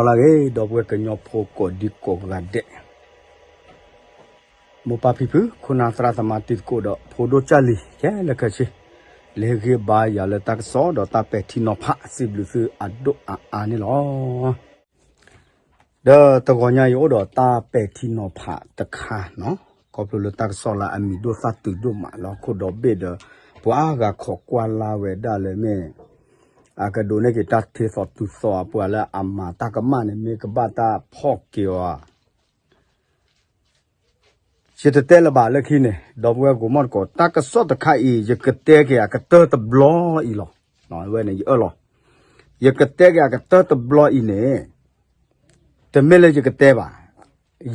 အဂ့ၤ ဒီပုၢ်ဝဲၢ်ကညီဖိကိးဒံကိးဂၤဒဲး, မိၢ်ပၢ်ဖံဖု ခိၣ်နၢ်သရၣ်သမါတံၤသကိးဒီး ဖိဒိၣ်ကၢ်လံၤ ခဲလၢာ်ခဲဆ့, လၢဟ့ၣ်ဂံၢ်ဘါယၤလၢတၢ်ကစီၣ်ဒီးတၢ်ပဲာ်ထံနီၤဖး စံးဘျုးသုအဒိၣ်အါအါန့ၣ်လီၤ. ဒီးတဂီၤညါအံၤအိၣ်ဒီးတၢ်ပဲာ်ထံနီၤဖးတခါနီၤ, ခီဖျိလၢတၢ်ကစီၣ်လၢအမံၤဒိၣ်သၣ်တုၤဒိၣ်မးလၢဟီၣ်ခိၣ်ဒီဘ့ၣ်ဒီး ပှၤဂၤခိးကွၢ်လၢ်ဝဲဒၣ်လၢမ့ၢ် အကဒိးန့ၢ်က့ၤတၢ်ထ့သိးတုၤသိးအပှၤလၢအမၤတၢ်ကမၣ်န့ၣ် မ့ၢ်ကဘၣ်တၢ်ဖီၣ်က့ၤအီၤဧါ. ယတတဲလၢၤဘၣ်လၢခံန့ၣ် ဒီပုၢ်ဝဲၢ်ကိးမီၢ်သကိး တၢ်ကစီၣ်တခါအံၤ ယကတဲက့ၤအကတၢၢ်တဘျီအံၤလီၤ. ဝဲန့ၣ်ယအၢၣ်လီၤ, ယကတဲက့ၤအကတၢၢ်တဘျီအံၤန့ၣ် တမ့ၢ်လၢယကတဲဘၣ်,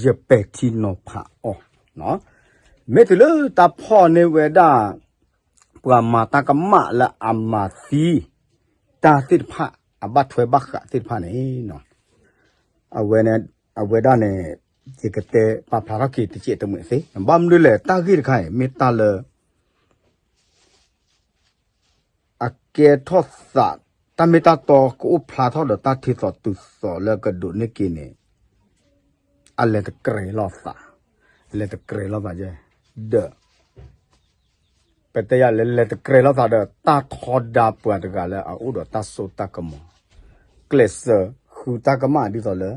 ယပဲာ်ထံနီၤဖးအီၤ. မ့ၢ်တုၤလၢတၢ်ဖီၣ်န့ၢ်ဝဲဒၣ် ပှၤမၤတၢ်ကမၣ်လၢအမၤသံ တၢ်သ့ၣ်တဖၣ် အဘၣ်ထွဲဘၣ်ဃးသ့ၣ်တဖၣ်န့ၣ် အဝဲဒၣ်န့ၣ် ယကတဲပာ်ဖျါထီၣ်က့ၤတစဲးတမှဲးသ့, ဘၣ်မနုၤလဲၣ် တၢ်ဂ့ၢ်တခါအံၤ မ့ၢ်တၢ်လၢ အကဲထီၣ်သး တၢ်မ့ၢ်တၢ်တီကအိၣ်ဖျါထီၣ်ဒီးတၢ်ထ့သိးတုၤသိးလၢကဒိးန့ၢ်က့ၤန့ၣ် အလဲၤတကြဲၤလိာ်သး, လဲၤတကြဲၤလိာ်သး, ဒီး ပတဲယၤလဲၤလဲၤတကြဲၤလိာ်သးဒီး တၢ်ထီဒါပှၤတဂၤလၢအအိၣ်ဒီးတၢ်စိတၢ်ကမီၤ, ကျဲးစၢးဃုတၢ်ကမၣ်ဒ်သိးလၢ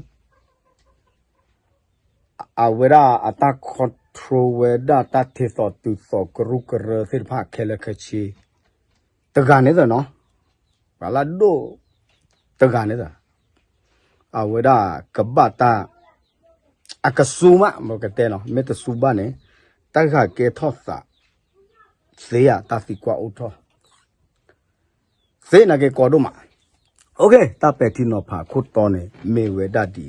အဝဲဒၣ်အတၢ် control ဝဲဒၣ်တၢ်ထ့သိးတုၤသိးကရူၢ်ကရၢသ့ၣ်တဖၣ်ခဲလၢာ်ခဲဆ့ တဂၤန့ၣ်သနီၤ, ပှၤလၢဒိၣ်တဂၤန့ၣ်သ, အဝဲဒၣ်ကဘၣ်တၢ် အကစူမး ပကတဲနီၤ, မ့ၢ်တစူဘၣ်န့ၣ် တၢ်ဂၤကဲထီၣ်သး သ့ဧါ တၢ်သံကွၢ်အိၣ်ထီၣ် သ့နာ်က့ကီဒိၣ်မး. တၢ်ပဲာ်ထံနီၤဖးအခိၣ်တီန့ၣ် မ့ၢ်ဝဲဒၣ်ဒ်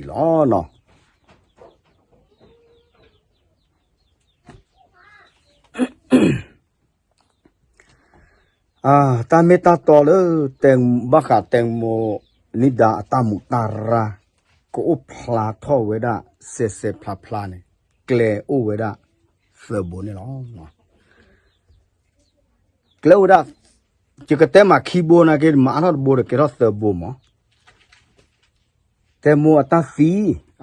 အံၤလီၤနီၤ. တၢ်မ့ၢ်တၢ်တီလၢ ဘၣ်ဃး တဲမိ နံၣ်ဒါ အတၢ်မူးတၢ်ရၢ် ကအိၣ်ဖျါထီၣ်ဝဲဒၣ် စဲးစဲးဖျါဖျါန့ၣ် ကျဲအိၣ်ဝဲဒၣ်သၢဘိန့ၣ်လီၤ. ကျဲအိၣ်ဝဲဒၣ် ယကတဲမးခံဘိနာ်က့ မၤအါထီၣ်တဘိဒီးကဲထီၣ်သၢဘိမး တဲမိအတၢ်သံ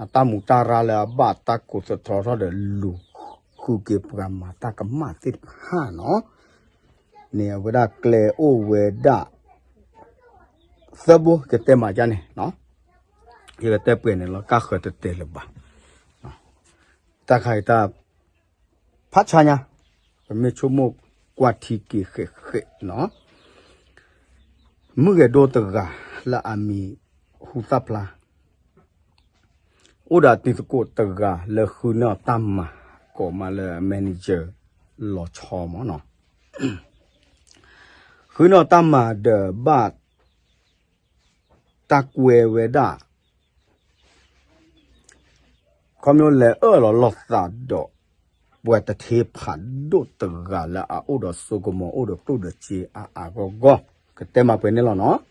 အတၢ်မူးတၢ်ရၢ်လၢအဘၣ်တၢ်ကိးသထီထီၣ်ဒီးလူၤဃုက့ၤပှၤမၤတၢ်ကမၣ်သ့ၣ်တဖၣ်နီၤ, န့ၣ်အဝဲဒၣ်ကျဲအိၣ်ဝဲဒၣ် သၢဘိ ကတဲမးကန့ၣ်, ယကတဲပှဲၤန့ၣ်လီၤ ကါဃၢၤတတဲလၢၤဘၣ်. တၢ်ခါအံၤတၢ် ဖးဆါညါ ပမ့ၢ်ဆိကမိၣ်ကွၢ်ထံက့ၤဃဲးဃဲးနီၤ, မုၣ်ဂဲၤဒိတဂၤလၢအမံၤဟူသၣ်ဖျါ အိၣ်ဒီးတံၤသကိးတဂၤလၢဃုန့ၢ်အီၤတၢ်မၤ ကိးမးလၢ manager လီၤဆီမးနီၤ, ဃုန့ၢ်အီၤတၢ်မၤဒီးဘၣ် တၢ်ကွဲဝဲဒၣ် ခီဖျိလဲၤအၢၣ်လီၤလိာ်သးဒီး ပှၤတထ့ဖးဒိၣ်တဂၤလၢအအိၣ်ဒီးစိကမီၤ အိၣ်ဒီးကျိၣ်ဒီးစ့အါအါဂီၢ်ဂီၢ် ကတဲမးပှဲၤန့ၣ်လီၤနီၤ.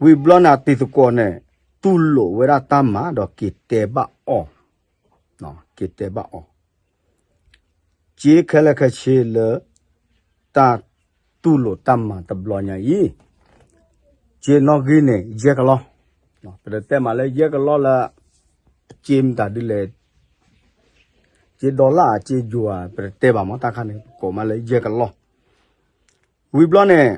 ဝံၤဘျီန့ၣ်တံၤသကိးန့ၣ် တူၢ်လိာ်ဝဲဒၣ်တၢ်မၤဒီးက့ၤတဲဘၣ်အီၤ, က့ၤတဲဘၣ်အီၤ စ့ခဲလၢာ်ခဲဆ့လၢ တၢ်တူၢ်လိာ်တၢ်မၤတဘျီညါအံၤ စ့နီၣ်ဂံၢ်န့ၣ် ယဲၢ်ကလီၢ်, ပတတဲမးလၢယဲၢ်ကလီၢ်လၢ စ့မတၤဒ်လဲၣ်, စ့ dollar စ့ယိၤဧါ ပတတဲဘၣ်မး တၢ်ခါန့ၣ် ပကိးမးလၢယဲၢ်ကလီၢ်, ဝံၤဘျီန့ၣ်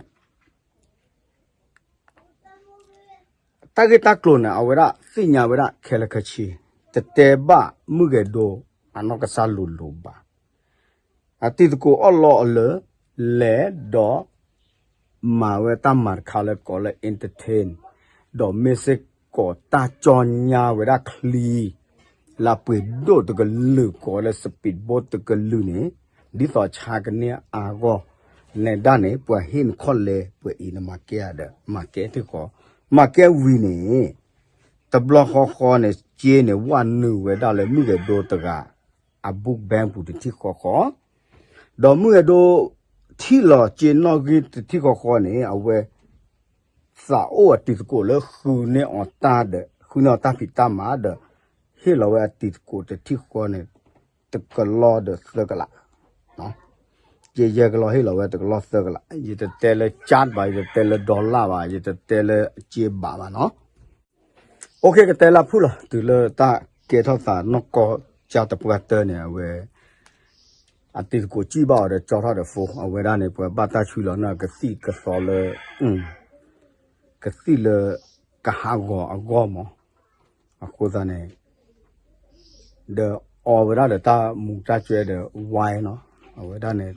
တၢ်ဂ့ၢ်တၢ်ကျိၤန့ၣ် အဝဲဒၣ်သ့ၣ်ညါဝဲဒၣ်ခဲလၢာ်ခဲဆ့, တတဲဘၣ်မုၣ်ဂဲၤဒိအနီၢ်ကစၢ်လိၤလိၤဘၣ်. အတံၤသကိးအီၣ်လီအီၤလၢ လဲၤဒီး မၤဝဲတၢ်မၤတခါလၢကိးလၢ entertain ဒီးမ့ၢ်စ့ၢ်ကီးတၢ်ကၠီညါဝဲဒၣ်ချံ လၢပှ့ၤဒိၣ်တကလုာ်ကိးလၢ speedboat တကလုာ်န့ၣ် ဒ်သိးဆါကန့ၢ်အါဂီၢ် နဲဒၣ်န့ၣ် ပှၤဟ့ၣ်နခီၣ်လဲပှဲၤအံၤ နမၤကဲဧါဒီး မၤကဲထံဃီ, မၤကဲဝံၤန့ၣ် တဘျီဃီဃီန့ၣ် စ့န့ၣ် ဝဲနုာ်ဝဲဒၣ်လၢမုၣ်ဂဲၤဒိတဂၤ အ book bank ပူၤတထံၣ်ဃီဃီ, ဒီးမုၣ်ဂဲၤဒိ ထံၣ်လီၤစ့နီၣ်ဂံၢ်တထံၣ်ဃီဃီန့ၣ် အဝဲ သးအိၣ်အတံၤသကိးလၢဃုန့ၢ်အီၤတၢ်ဒီး ဃုန့ၢ်အီၤတၢ်ဖံးတၢ်မၤဒီး ဟ့ၣ်လီၤဝဲအတံၤသကိးတထံၣ်ဃီန့ၣ် တကလီၢ်ဒီးသၢကလး, စ့ယဲၢ်ကလီၢ်ဟ့ၣ်လီၤဝဲတကလီၢ်သၢကလး, ယတတဲလၢ ကျပ် ဘၣ်, ယတတဲလၢ dollar ဘၣ်, ယတတဲလၢစ့ဘးဘၣ်နီၤ. အိၣ်ခ့ ကတဲလၢဖုၣ်လီၤ တုၤလၢတၢ်ကဲထီၣ်သးနီၢ်ကီၢ်ကၢ်တပှၢ်တၢၢ်န့ၣ် အဝဲ အတံၤသကိးစံၣ်ဘၣ်အီၤဒီးကၠီထီၣ်ဒီး phone အဝဲဒၣ်န့ၣ် ပှၤဘၣ်တၢ်ဆှုလီၤန့ၣ် ကသံၣ်ကသီလၢ ကသံၣ်လၢ ကဟးဂီၤအဂီၢ်မး အဃိသတးန့ၣ် ဒီးအီဝဲဒၣ်ဒီးတၢ်မူၤတၢ်စဲဒီး ဝါနီၤ အဝဲဒၣ်န့ၣ်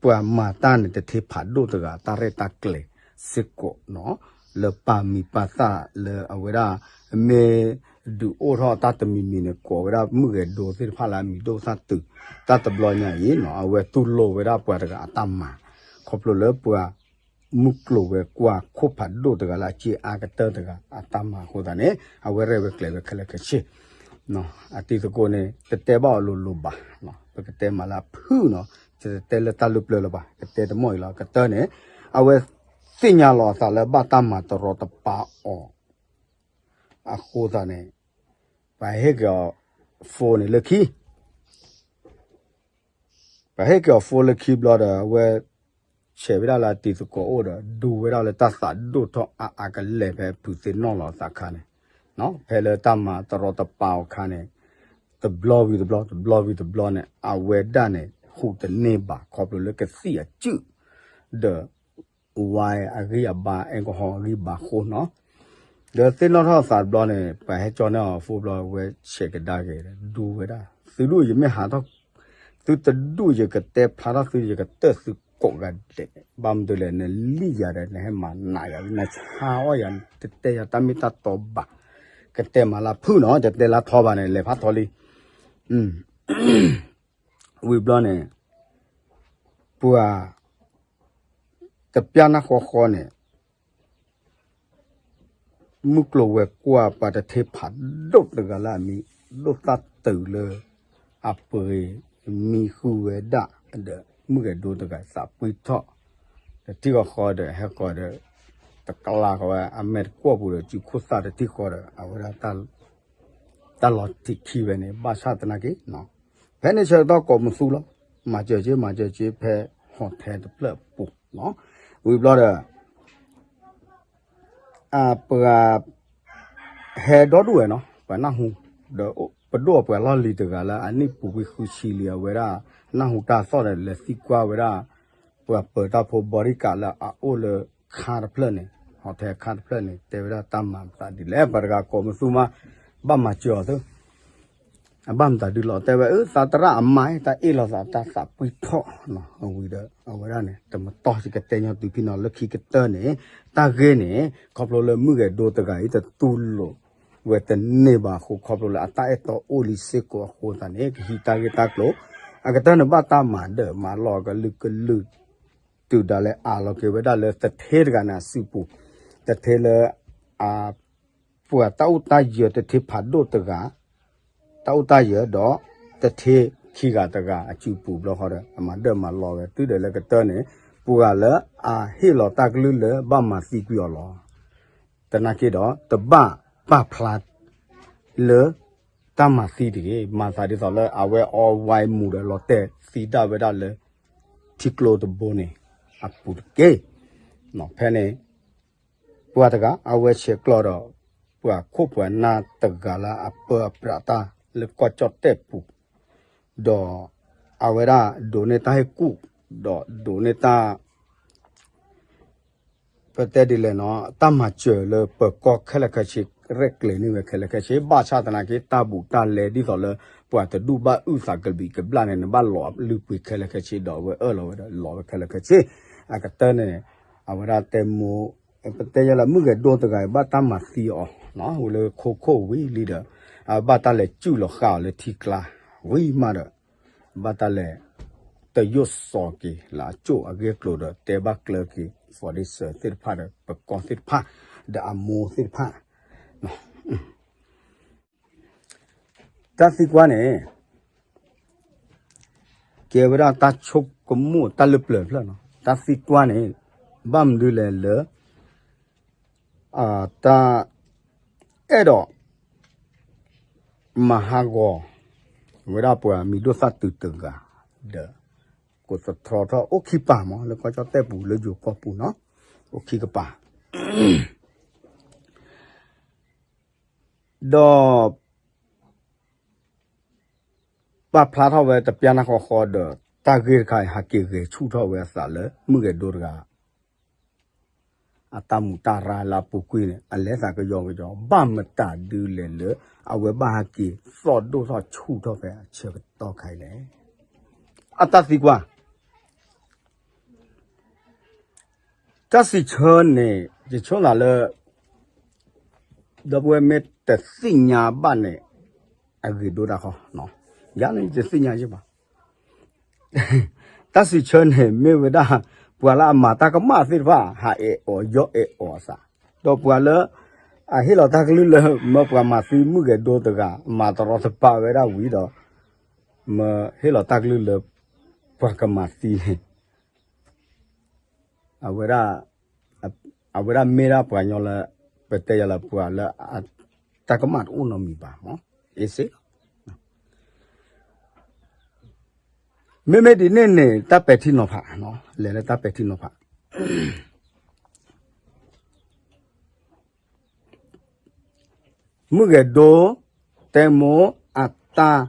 ပှၤမၤတၢ်န့ၣ် တထ့ဖးဒိၣ်တဂၤ တၢ်ရဲၣ်တၢ်ကျဲၤစ့ၢ်ကီးနီၤ လၢပာ်မံၤပာ်သၣ်လၢအဝဲဒၣ် မ့ၢ်ဒုးအိၣ်ထီၣ်တၢ်တမံၤမံၤန့ၣ် ကိးဝဲဒၣ်မုၣ်ဂဲၤဒိသ့ၣ်တဖၣ်လၢအမံၤဒိၣ်သၣ်တုၤ တၢ်တဘျီညါအံၤနီၤ အဝဲတူၢ်လိာ်ဝဲဒၣ်ပှၤတဂၤအတၢ်မၤ ခီဖျိလၢပှၤ မုၢ်ကျိၤဝဲၤကွာ်ခိၣ်ဖးဒိၣ်တဂၤလၢအစ့အါကတၢၢ်တဂၤ အတၢ်မၤအဃိသတးန့ၣ် အဝဲရဲၣ်ဝဲကျဲၤဝဲခဲလၢာ်ခဲဆ့ အတံၤသကိးန့ၣ် တတဲဘၣ်အီၤလိၤလိၤဘၣ် ပကတဲမးလၢအဖုၣ်နီၤ တတဲလၢတၢ်လၢပျၢၤလၢၤဘၣ် ကတဲတမီၢ်အံၤလီၤ ကတၢၢ်န့ၣ် အဝဲသ့ၣ်ညါလီၤအသးလၢဘၣ်တၢ်မၤတရီတပါအီၤ အဃိသတးန့ၣ် ပှၤဟ့ၣ်က့ၤအီၤ phone န့ၣ်လၢခံ ပှၤဟ့ၣ်က့ၤအီၤ phone လၢခံဘျီဒီး အဝဲ ဆဲးဝဲဒၣ်လၢအတံၤသကိးအိၣ်ဒီး ဒူဝဲဒၣ်လၢတၢ်သးဒိၣ်ထီၣ်အါအါကလဲာ်ဖဲဖုးသ့ၣ်နီၣ်လီၤအသးအခါန့ၣ် ဖဲလၢတၢ်မၤတရီတပါအီၤအခါန့ၣ် တဘျီဝံၤတဘျီ တဘျီဝံၤတဘျီန့ၣ် အဝဲဒၣ်န့ၣ် ဟူးတန့ၢ်ဘၣ် ခီဖျိလၢကသံၣ်အစုၣ် ဒီး ဝါအဂံၢ်အဘါ alcohol အဂံၢ်ဘါအဃိနီၤ ဒီးသ့ၣ်နီၣ်ထီၣ်သးတဘျီန့ၣ် ပှၤဟဲကၠီန့ၢ်အီၤ phone ဘျီ ဝဲဆဲးကဒါက့ၤ ဒူဝဲဒၣ် သုဒူၣ်ယမ့ၢ်ဟးထီၣ် သုတဒူၣ်ယကတဲဖျါထီၣ်သု ယကတၢၢ်သုကိးဂၤဒဲး ဘၣ်မနုၤလဲၣ် နလံၣ်ယၤဒီး နဟဲမၤနးယၤ နဆါအီၣ်ယၤ တတဲယၤတၢ်မ့ၢ်တၢ်တီဘၣ် ကတဲမၤလၢဖုၣ်နီၤ ယတဲလၢထီဘၣ်န့ၣ် လဲၤဖးထီလံ ဝံၤဘျီန့ၣ် ပှၤ တပျၢ်နၢ်ဃီဃီန့ၣ် မုၢ်ကျိၤဝဲၤကွာ်ပှၤတထ့ဖးဒိၣ်တဂၤလၢအမံၤဒိၣ်သၣ်တုၤလၢ အပှ့ၤမံဃုာ်ဝဲဒၣ်ဒီး မုၢ်ဂဲၤဒိတဂၤသးပှံၢ်ထီၣ် တထံၣ်ဃီဃီဒီး ဟဲဃီဒီး တကလးဃီဝဲ အမဲာ်တကွီၢ်ပူၤဒီး စုခိၣ်သၣ်တထံၣ်ဃီဒီး အဝဲဒၣ် တၢ်လီၤတံၢ်ခံဝဲန့ၣ် ဘၣ်ဆၣ်သနာ်က့ ဖဲန့ၣ်ဆၢကတီၢ်ကိးမုၢ်သူလီၤ မၤစၢၤက့ၤ မၤစၢၤက့ၤဖဲ hotel တဖျၢၣ်အပူၤ ဝံၤဘျီဒီး အပှၤ ဟဲဒီဒူၣ်ဝဲနီၤ ပှၤနၢ်ဟူ ဒီးပဒိၣ်ပှၤလီၢ်လံၤတဂၤလၢအနံၣ်ပူၤကွံာ်ဃုဆံလံ အဝဲဒၣ် နၢ်ဟူတၢ်သီၣ်ဒီး လဲၤသံကွၢ်ဝဲဒၣ် ပှၤပၢၤတၢ်ဖိ bodyguard လၢအအိၣ်လၢခါတဖျၢၣ်န့ၣ် hotel ခါတဖျၢၣ်န့ၣ် တဲဝဲဒၣ်တၢ်မၤမသးဒ်လဲၣ် ပှၤတဂၤကိးမုၢ်သူမး ဘၣ်မၤစၢၤအီၤသ့ အဘၣ်မတၤဒုလီၤ တဲဝဲ အၢ သးတရၣ်အမါ တၢ်အ့ၣ်လိာ်သး တၢ်သးပှံၢ်ထီၣ်နီၤ ဝံၤဒီး အဝဲဒၣ်န့ၣ် တမတီၢ် ယကတဲညီသုဖံနီၤ လၢခံကတၢၢ်န့ၣ် တၢ်ဂ့ၢ်န့ၣ် ခီဖျိလၢမုၢ်ဂဲၤဒိတဂၤအံၤ တတူၢ်လိာ်ဝဲတန့ၢ်ဘၣ်အဃိ ခီဖျိလၢအတၢ်အဲၣ်တီအိၣ်လံစ့ၢ်ကီးအဃိသတးန့ၣ် ကဟံးတၢ်ဂ့ၢ်တၢ်ကျိၤ အကတၢၢ်န့ၣ် ဘၣ်တၢ်မၤဒၢးမၤလီၤကလုာ်ကလုာ် တုၤဒၣ်လဲာ်အးလီၤက့ၤဝဲဒၣ်လၢတထ့တဂၤန့ၣ်အစုပူၤ, တထ့လၢ အ ပှၤတၢ်အိၣ်တၢ်ယၢၤတထ့ဖးဒိၣ်တဂၤ, တၢ်အိၣ်တၢ်ယၢၤဒီး တထ့ခံဂၤတဂၤအစုပူၤဘျီဃီဒီး အမၤဒၢးမၤလီၤဝဲ တုၤဒၣ်လဲာ်ကတၢၢ်န့ၣ် ပှၤလၢအဟ့ၣ်လီၤတၢ်ကလုၢ်လၢဘၣ်မၤသံကွံာ်အီၤလီၤ. သနာ်က့ဒီး တဘၣ်ပာ်ဖျါ လၢ တၢ်မၤသံတဂ့ၤ, မၤသးဒ်သိးလၢအဝဲအီဝဲမူၤဒီးလီၤတဲာ်သံဒၣ်ဝဲဒၣ်လၢ ထံကျိတဘိန့ၣ် အပူၤတက့ၢ်. ဖဲန့ၣ် ပှၤတဂၤအဝဲဆဲးကျိးဒီး ပှၤခိၣ်ပှၤနၢ်တဂၤလၢအပၢအပြးတၢ်လၢကီၢ်ကၠီၣ်တဲၣ်ပူၤ, ဒီး အဝဲဒၣ်ဒိးန့ၢ်တၢ်ဟ့ၣ်ကူၣ်, ဒီးဒိးန့ၢ်တၢ် ပတဲဒ်လဲၣ်နီၤ တၢ်မၤစၢၤလၢပၢၤကီၢ်ခဲလၢာ်ခဲဆ့ ရဲၣ်ကျဲၤန့ၢ်ဝဲခဲလၢာ်ခဲဆ့ ဘၣ်ဆၣ်သနာ်က့ တၢ်ဘူးတၢ်လဲဒ်သိးလၢ ပှၤတဒူၣ်ဘၣ်အုၣ်သးကဘံးကဘျၣ်န့ၣ် နဘၣ်လီၤလုၢ်ပှ့ၤခဲလၢာ်ခဲဆ့ ဒီးအဝဲအၢၣ်လီၤဝဲဒီးလီၤဝဲခဲလၢာ်ခဲဆ့ အကတၢၢ်န့ၣ် အဝဲဒၣ်တဲမိၢ် ပတဲယဲလၢမုၣ်ဂဲၤဒိၣ်တဂၤအံၤ ဘၣ်တၢ်မၤသံအီၤ ဝံၤလၢခိခိၣ်ဝံၤလံဒီး အဘၣ်တၢ်လဲၤစုၣ်လီၤဃာ်အီၤလၢထံကျါ ဝံၤမးဒီး ဘၣ်တၢ်လဲၤ တယိၣ်စီၤက့ၤလၢအကၠိၣ်အဂ့ၢ်အကျိၤဒီး တဲဘၣ်ကျၢၤက့ၤ foundation သ့ၣ်တဖၣ်ဒီး ပၢၤကီၢ်သ့ၣ်တဖၣ် ဒီးအမိၢ်သ့ၣ်တဖၣ် တၢ်သံကွၢ်န့ၣ် ကဲဝဲဒၣ်တၢ်ဆိကမိၣ်တၢ်လၢပျၢၤဖျၢၣ်နီၤ တၢ်သံကွၢ်န့ၣ် ဘၣ်မနုၤလဲၣ်လၢ တၢ် အဲၣ်ဒိး မၤဟးဂီၤ ဝဲဒၣ်ပှၤမံၤဒိၣ်သၣ်တုၤတဂၤ ဒီး ကိးသတြီထီၣ်အိၣ်ခံပၤမး လၢကီၢ်ကၠီၣ်တဲၣ်ပူၤလၢယိၤကီၢ်ပူၤနီၤ အိၣ်ခံကပၤ ဒီး ပာ်ဖျါထီၣ်ဝဲတပျၢ်နၢ်ဃီဃီဒီး တၢ်ဂ့ၢ်တခါအံၤ ဟးက့ၤဂဲၤဆူၣ်ထီၣ်ဝဲအသးလၢ မုၢ်ဂဲၤဒိတဂၤ အတၢ်မူးတၢ်ရၢ်လၢအပူၤကွံာ်န့ၣ် အလဲၤသးကယီကယီ ဘၣ်မတၤဒုလဲၣ်လၢ အဝဲဘၣ်ဟးက့ၤသီၣ်ဒိၣ်ထီၣ်ဆူၣ်ထီၣ်ဖဲအဆၢကတီၢ်ခါအံၤလဲၣ်. အတၢ်သံကွၢ် တၢ်စံးဆၢန့ၣ် ယဆိကမိၣ်လၢ ဒီပုၢ်ဝဲၢ်မ့ၢ်တသ့ၣ်ညါဘၣ်န့ၣ် အဂ့ၤဒိၣ်တၢ်ဃီ, ယၤန့ၣ်ယတသ့ၣ်ညါယဲဘၣ်. တၢ်စံးဆၢန့ၣ်မ့ၢ်ဝဲဒၣ် ပှၤလၢအမၤတၢ်ကမၣ်သ့ၣ်တဖၣ် ဟးအဲၣ်အီၤယီၢ်အဲၣ်အီၤအသး, ဒီးပှၤလၢ အဟ့ၣ်လီၤတၢ်ကလုၢ်လၢ မၢပှၤမၤသံမုၢ်ဂဲၤဒိတဂၤ မၤတရီတပါဝဲဒၣ်ဝံၤဒီး မၢဟ့ၣ်လီၤတၢ်ကလုၢ်လၢ ပှၤကမၤသံန့ၣ် အဝဲဒၣ် အဝဲဒၣ်မ့ၢ်ဒၣ်ပှၤကညီလၢ ပတဲယၤလၢပှၤလၢ တၢ်ကမၣ်တအိၣ်နီတမံၤဘၣ်မး အ့စ့လီၤ. မ့မ့ၢ်ဒ်န့ၣ်န့ၣ် တၢ်ပဲာ်ထံနီၤဖး, လဲၤလၢတၢ်ပဲာ်ထံနီၤဖး မုၢ်ဂဲၤဒိ တဲမိၢ်အတၢ်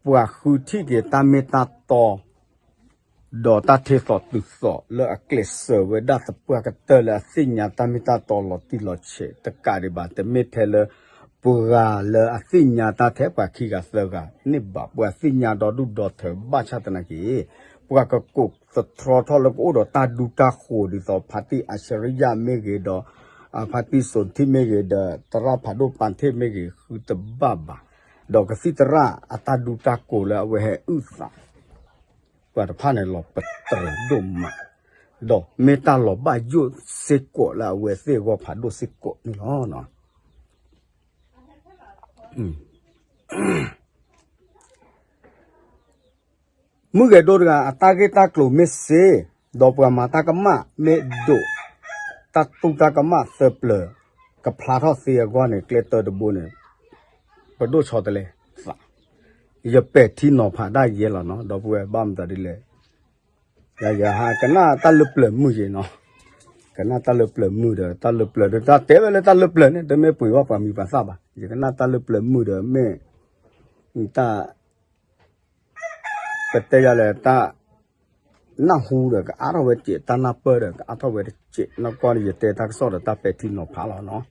ပှၤဃုထံၣ်က့ၤတၢ်မ့ၢ်တၢ်တီ ဒီးတၢ်ထဲသိးတုၤသိးလၢအကျဲးစၢးဝဲဒၣ်သပှၢ်ကတၢၢ်လၢအသ့ၣ်ညါတၢ်မ့ၢ်တၢ်တီလီၤတံၢ်လီၤဆဲးတကးဒံးဘၣ် တမ့ၢ်ထဲလၢ ပှၤလၢအသ့ၣ်ညါတၢ်ထဲပှၤခံဂၤသၢဂၤန့ၣ်ဘၣ် ပှၤသ့ၣ်ညါဒီဒူၣ်ဒီထၢဘၣ်ဆၣ်သနာ်က့ ပှၤကကိးသတြီထီၣ်လၢကအိၣ်ဒီးတၢ်ဒူတၢ်ဃိၤဒ်သိး ဖါတံၢ်အၡရံယၣ်မ့ၢ်ဂ့ၤဒီး ဖါတံၢ်စိၤထံမ့ၢ်ဂ့ၤဒီး သရၣ်ဖးဒိၣ်ပၤထ့ၣ်မ့ၢ်ဂ့ၤ ဃုတဘၣ်ဘၣ်, ဒီးကသံၣ်သရၣ်အတၢ်ဒူတၢ်ကိးလၢအဝဲဟဲအုၣ်သး ပှၤတဖၣ်န့ၣ်လီၤပတြၢၤဒိၣ်မး, ဒီးမ့ၢ်တၢ်လီၤဘၣ်ယိၣ်စ့ၢ်ကီးလၢအဝဲသ့ၣ်အဂီၢ်ဖးဒိၣ်စ့ၢ်ကီးန့ၣ်လီၤ. မုၢ်ဂဲၤဒိတဂၤ အတၢ်ဂ့ၢ်တၢ်ကျိၤမ့ၢ်စ့, ဒီးပှၤမၤတၢ်ကမၣ်မ့ၢ်ဒိး တၢ်တူၢ်တၢ်ကမၣ်သၢပျၢၤ ကဖျါထီၣ်သ့အဂီၢ်န့ၣ် ကျဲတၢတဘိန့ၣ် ပဒိၣ်ဆီတလဲသး, ယပဲာ်ထံနီၤဖးဒၣ်ယဲလီၤနီၤ ဒီပုၢ်ဝဲၢ်ဘၣ်မတၤဒ်လဲၣ် ယၤယၤဟးကနၣ်တၢ်လၢပျၢၤမုၢ်ယဲနီၤ, ကနၣ်တၢ်လၢပျၢၤမုၢ်ဒီး တၢ်လၢပျၢၤဒီး တၢ်တဲဝဲလၢတၢ်လၢပျၢၤန့ၣ် တမ့ၢ်ပှ့ၤဘၣ်ပှၤမံၤပှၤသၣ်ဘၣ်, ယကနၣ်တၢ်လၢပျၢၤမုၢ်ဒီးမ့ၢ် တၢ် ပတဲယၤလဲၣ် တၢ်နၢ်ဟူဒီး ကအါထီၣ်ဝဲတစဲး, တၢ်နၢ်ပၢၢ်ဒီးကအါထီၣ်ဝဲတစဲး, နီၢ်ကီၢ်န့ၣ် ယတဲတၢ်ကစီၣ်ဒီးတၢ်ပဲာ်ထံနီၤဖးလီၤနီၤ,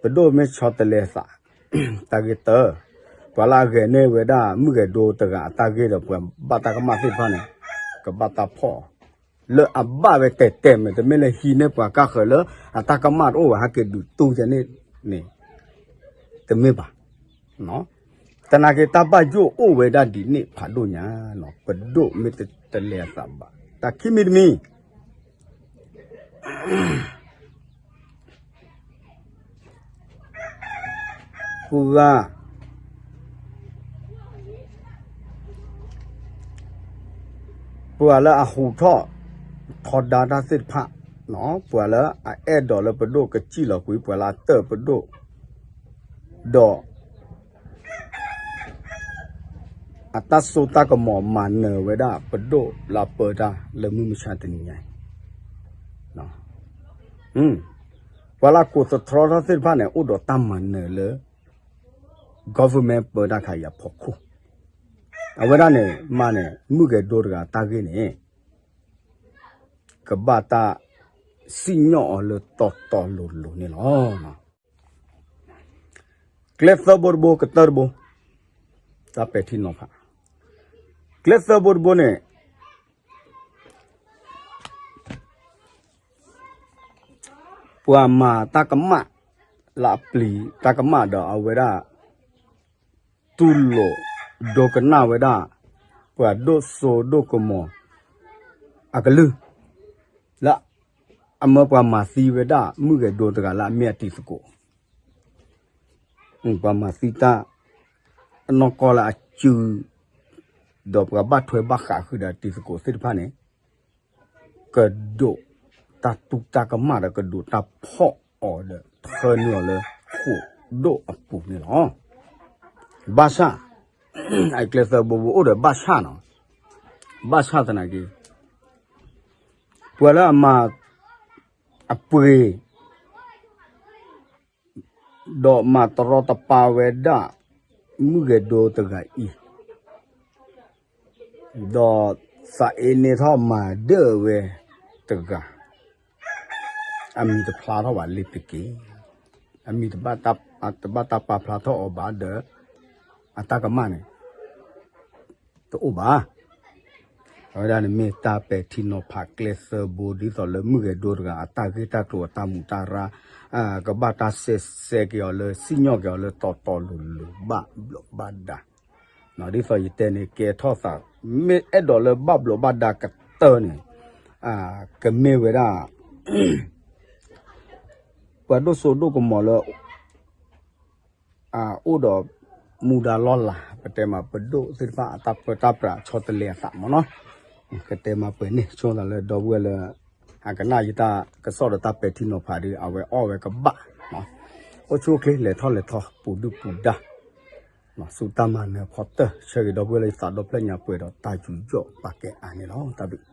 ပဒိၣ်မ့ၢ်ဆီတလဲသး, တၢ်ဂ့ၢ်တၢ, ပှၤလၢအဂဲၤန့ၢ်ဝဲဒၣ် မုၢ်ဂဲၤဒိတဂၤအတၢ်ဂ့ၢ်ဒီး ပှၤဘၣ်တၢ်ကမၣ်သ့ၣ်တဖၣ်န့ၣ် ကဘၣ်တၢ်ဖီၣ်အီၤ လၢအဘၣ်ဝဲတဲာ်တဲာ်မ့ၢ် တမ့ၢ်လၢဟံးန့ၢ်ပှၤကါဃၢၤလၢ အတၢ်ကမၣ်တအိၣ်ဝဲ ဟဲက့ၤဒုးတူၢ်ယဲန့ၣ်န့ၣ် တမ့ၢ်ဘၣ်. သနာ်က့ တၢ်ဘၣ်ယိၣ်အိၣ်ဝဲဒၣ်ဒ်န့ၣ်ဖးဒိၣ်ညါ, ပဒိၣ်မ့ၢ်တလဲၤအသးဘၣ်. တၢ်ခံမံၤတမံၤ ပှၤ ပှၤလၢအဟူးထီၣ်ထီဒါတၢ်သ့ၣ်တဖၣ်, ပှၤလၢအအဲၣ်ဒိးလၢပဒိၣ်ကစံၣ်လီၤကွံာ် ပှၤလၢအတၢၢ်ပဒိၣ်, ဒီး အတၢ်စိတၢ်ကမီၤမၤနၢၤဝဲဒၣ်ပဒိၣ်လၢအပၢတၢ်လၢမုၢ်မဆါတနံၤညါအံၤ, ပှၤလၢအကိးသတြီထီၣ်သ့ၣ်တဖၣ်န့ၣ် အိၣ်ဒီးတၢ်မၤနၢၤလၢ government ပၢတၢ်ခါအံၤအဖီခိၣ်, အဝဲဒၣ်န့ၣ် မ့ၢ်န့ၣ် မုၢ်ဂဲၤဒိတဂၤတၢ်ဂ့ၢ်န့ၣ် ကဘၣ်တၢ်စံၣ်ညီၣ်အီၤလၢတီတီလိၤလိၤန့ၣ်လီၤ. ကျဲသၢဘိတဘိ ကတၢၢ်တဘိ, တၢ်ပဲာ်ထံနီၤဖး, ကျဲသၢဘိတဘိန့ၣ် ပှၤမၤတၢ်ကမၣ်လၢအပျံၤတၢ်ကမၣ်ဒီးအဝဲဒၣ် တူၢ်လိာ်ဒိကနၣ်ဝဲဒၣ် ပှၤဒိၣ်စိဒိၣ်ကမီၤအကလုၢ် လၢအမၢပှၤမၤသံဝဲဒၣ် မုၢ်ဂဲၤဒိတဂၤလၢအမ့ၢ်အတံၤသကိး, ပှၤမၤသံတၢ် အနီၢ်ကီၢ်လၢအစု ဒီးပှၤဘၣ်ထွဲဘၣ်ဃးဃုာ်ဒီးတံၤသကိးသ့ၣ်တဖၣ်န့ၣ် ကဒိးတၢ်တူၢ်တၢ်ကမၣ်ဒီးကဒိးတၢ်ဖီၣ်အီၤဒီး ထၢနုာ်အီၤလၢဃိာ်ဒိၣ်အပူၤန့ၣ်လီၤ. ဘၣ်ဆၣ် အကျဲသၢဘိဘိအိၣ်ဒီးဘၣ်ဆၣ်နီၤ, ဘၣ်ဆၣ်သနာ်က့ ပှၤလၢအမၤ အပှ့ၤ ဒီးမၤတရီတပါဝဲဒၣ် မုၢ်ဂဲၤဒိတဂၤအံၤ, ဒီးသးအ့န့ၢ်ထီၣ်မၤဒၢၣ်ဝဲတဂၤ, အမံၤတဖျါထီၣ်ဘၣ်လ့ၤတက့ၢ်, အမံၤတဘၣ်တၢ်ပာ်ဖျါထီၣ်အီၤဘၣ်ဒီး အတၢ်ကမၣ်န့ၣ် တအိၣ်ဘၣ်. အဝဲဒၣ်န့ၣ်မ့ၢ်တၢ်ပဲာ်ထံနီၤဖးကျဲသၢဘိ ဒ်သိးလၢမုၢ်ဂဲၤဒိတဂၤ အတၢ်ဂ့ၢ်တၢ်ကျိၤအတၢ်မူးတၢ်ရၢ် ကဘၣ်တၢ်စဲးစဲက့ၤအီၤလၢ စံၣ်ညီၣ်က့ၤအီၤလၢတီတီလိၤလိၤ ဘၣ်ဘျီးဘၣ်ဒါ, ဒ်သိးယတဲန့ၣ် ကဲထီၣ်သး မ့ၢ်အဲၣ်ဒိးလၢဘၣ်ဘျီးဘၣ်ဒါကတၢၢ်န့ၣ် ကမ့ၢ်ဝဲဒၣ် ပှၤဒိၣ်စိဒိၣ်ကမီၤလၢ အိၣ်ဒီးမူဒါလီၢ်လၤ ပတဲမးပဒိၣ်သ့ၣ်တဖၣ်အတၢ်ပၢတၢ်ပြးဆီတလဲအသးမ့ၢ်နီၤ, ကတဲမးပှဲၤန့ၣ် ဆိသးလၢဒီပုၢ်ဝဲၢ်လၢ အကနၣ်ယတၢ်ကစီၣ်ဒီးတၢ်ပဲာ်ထံနီၤဖးဒီး အဝဲအီၣ်ဝဲကဘၣ်, အိၣ်ဆူၣ်အိၣ်ချ့ လဲၤထီၣ်လဲၤထီ ပူၤဒုၣ်ပူၤဒါ, ဆူတၢ်မၤနၢၤဖီတၢၢ် ဆၢဂ့ၤဒီပုၢ်ဝဲၢ်လၢယသးဒီဖျၢၣ်ညါပှဲၤဒီးတၢ်ယူးယီၣ်ပာ်ကဲအါန့ၣ်လီၤ. တၢ်ဘျုး